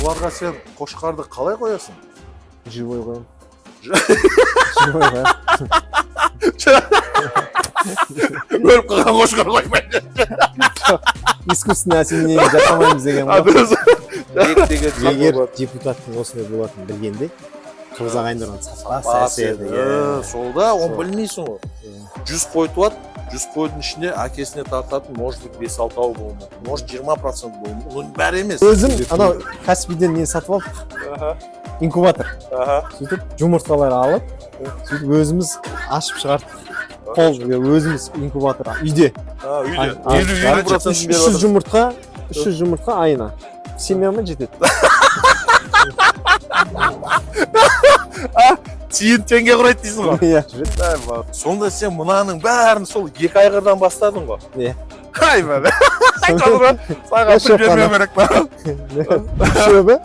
Бұларға сен қошқарды қалай қоясың? Живой қоямын. Живой қоямын. Өліп қалған қошқар қоймайды. Искусственный осеменение жасамаймыз деген ғой. Дұрыс. Деген. Егер депутаттың осындай болатынын білгенде, қырғыз ағайындар оны сатпас Бас еді. еді. Иә. Сол да, оны Сол. білмейсің ғой. Иә. 100 қой туады, 100 қойдың ішінде әкесіне тартатын, может быть, бес алтауы болуы мүмкін, может, 20% болуы мүмкін, оның бәрі емес. Өзім анау Каспийден не сатып алдық, инкубатор. Сөйтіп жұмыртқалар алып, сөйтіп өзіміз ашып шығарттық, қол өзіміз инкубатор үйде. Үйде А, 50, 50 процентін үш беріп жүз жатыр. жұмыртқа, 300 жұмыртқа айына семьяма жетеді. Тиын теңге құрайды дейсің ғой. Иә. Сонда сен мынаның бәрін сол екі айғырдан бастадың ғой? Иә. Ай, бә, саған Шөп піл бермеу қана. керек па? Шөбі.